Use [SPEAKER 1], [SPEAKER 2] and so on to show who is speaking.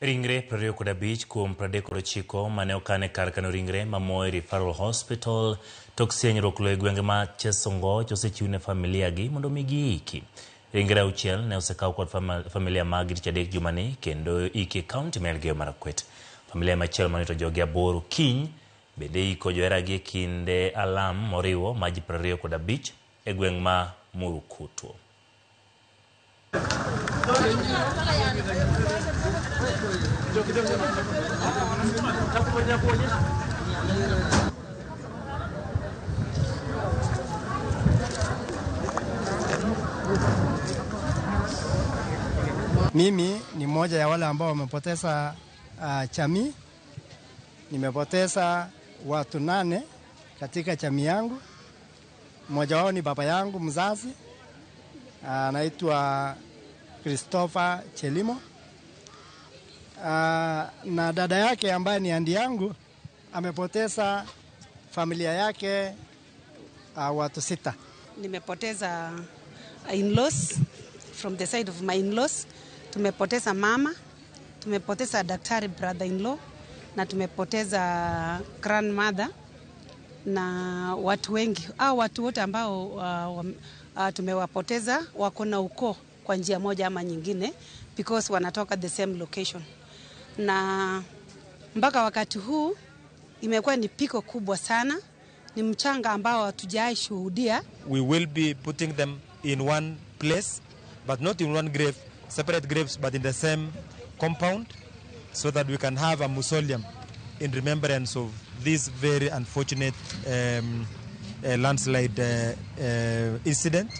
[SPEAKER 1] Ringre 25 kuom 39 mane okan e kar kano ringre ma Moi Referral Hospital tok sienyruok lowo e gwenge ma Chesongoch osechiw ne familia gi mondo mi giiki. Ringre auchiel ne osekaw kod familia maggi tich adek jumani kendo iki e kaunti ma Elgeyo Marakwet. Familia machielo mane owito jogi aboro kiny bende iko joheragi e kinde alam moriwo ma ji 25 e gweng' ma Murukutu.
[SPEAKER 2] Mimi ni mmoja ya wale ambao wamepoteza jamii. Nimepoteza watu 8 katika jamii yangu. Mmoja wao ni baba yangu mzazi, anaitwa Christopher Chelimo. Na dada yake ambaye ni andi yangu amepoteza familia yake, watu 6.
[SPEAKER 3] Nimepoteza in-laws from the side of my in-laws. Tumepoteza mama, tumepoteza daktari brother-in-law na tumepoteza grandmother na watu wengi. Hao watu wote ambao tumewapoteza wako na ukoo kwa njia moja ama nyingine because wanatoka the same location. Na mpaka wakati huu imekuwa ni piko kubwa sana, ni mchanga ambao hatujawahi shuhudia.
[SPEAKER 4] We will be putting them in one place, but not in one grave, separate graves, but in the same compound, so that we can have a mausoleum in remembrance of this very unfortunate landslide incident.